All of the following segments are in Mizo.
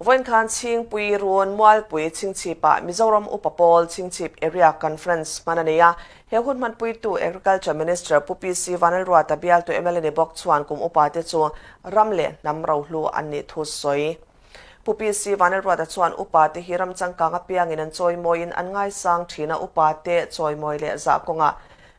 Vawiin khan Chhingpui Run Mualpui Chhingchhipah Mizoram Upa Pawl Chhingchhip Area Conference hman a nei a. He hun hmanpuitu Agriculture Minister Pu PC Vanlalruata bialtu mla ni bawk chuan kum upate chu ram leh hnam rohlu an nih thu sawi. Pu PC Vanlalruata chuan upate hi ram changkang apiangin an chawimawiin an ngaisang thin a, upate chawimawi leh zah kawngah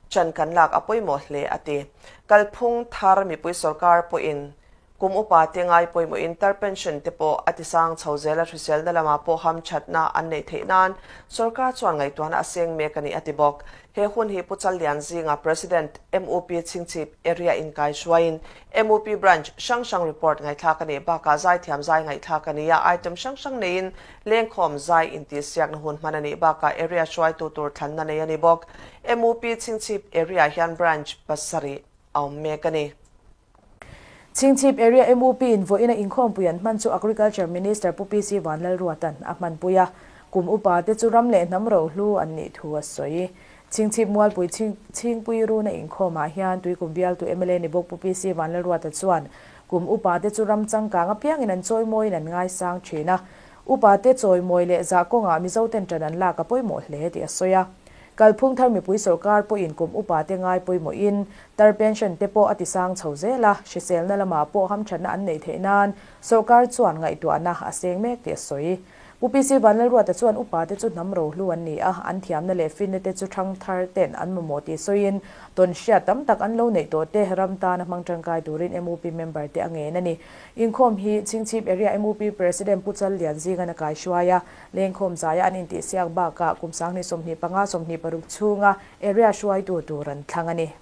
chan kan lak a pawimawh hle a ti. Kalphung thar mipui sorkar pawhin Kum upa te ngai pawimawhin tar pension te pawh a tisang chho zel a, hriselna lamah pawh hamthatna an neih theih nan sorkar chuan ngaihtuahna a seng mek a ni a ti bawk. He hun hi Pu Challian zinga President MUP Chhingchhip Area inkai hruaiin MUP Branch hrang hrang report ngaihthlak a nih bakah zaithiam zai ngaihthlak a ni a, item hrang hrang neiin lengkhawm zai intihsiakna hun hman a nih bakah area hruaitu tur thlanna nei a ni bawk. MUP Chhingchhip Area hian Branch pasarih a awm mek a ni. Chhingchhip Area MUP in vawiina inkhawmpui an hman chu Agriculture Minister Pu PC Vanlalruata'n a hmanpui a, kum upa te chu ram leh hnam rohlu an nih thu a sawi. Chhingchhip Mualpui Chhingpui runa inkhawmah hian Tuikum bialtu mla ni bawk Pu PC Vanlalruata chuan kum upa te chu ram changkang apiangin an chawimawiin an ngaisang thin a, upa te chawimawi leh zah kawngah Mizo ten tan an lak a pawimawh hle tih a sawi a. Kalphung thar mipui sawrkar pawhin kum upa te ngai pawimawhin tar pension te pawh a tisang chho zel a, hriselna lamah pawh hamthatna an neih theih nan sawrkar chuan ngaihtuahna a seng mek tih a sawi. Pu PC Vanlalruata chuan upa te chu hnam rohlu an ni a, an thiamna leh finna te chu thang thar ten an mamawh tih sawiin tawn hriat tam tak an lo neih tawh te ram tana hmang tangkai turin MUP member te a ngen a ni. Inkhawm hi Chhingchhip Area MUP President Pu Challian zingan a kaihruai a, Lengkhawm zaia an intihsiak bakah kum 2025 26 chhunga area hruaitu tur an thlang a ni.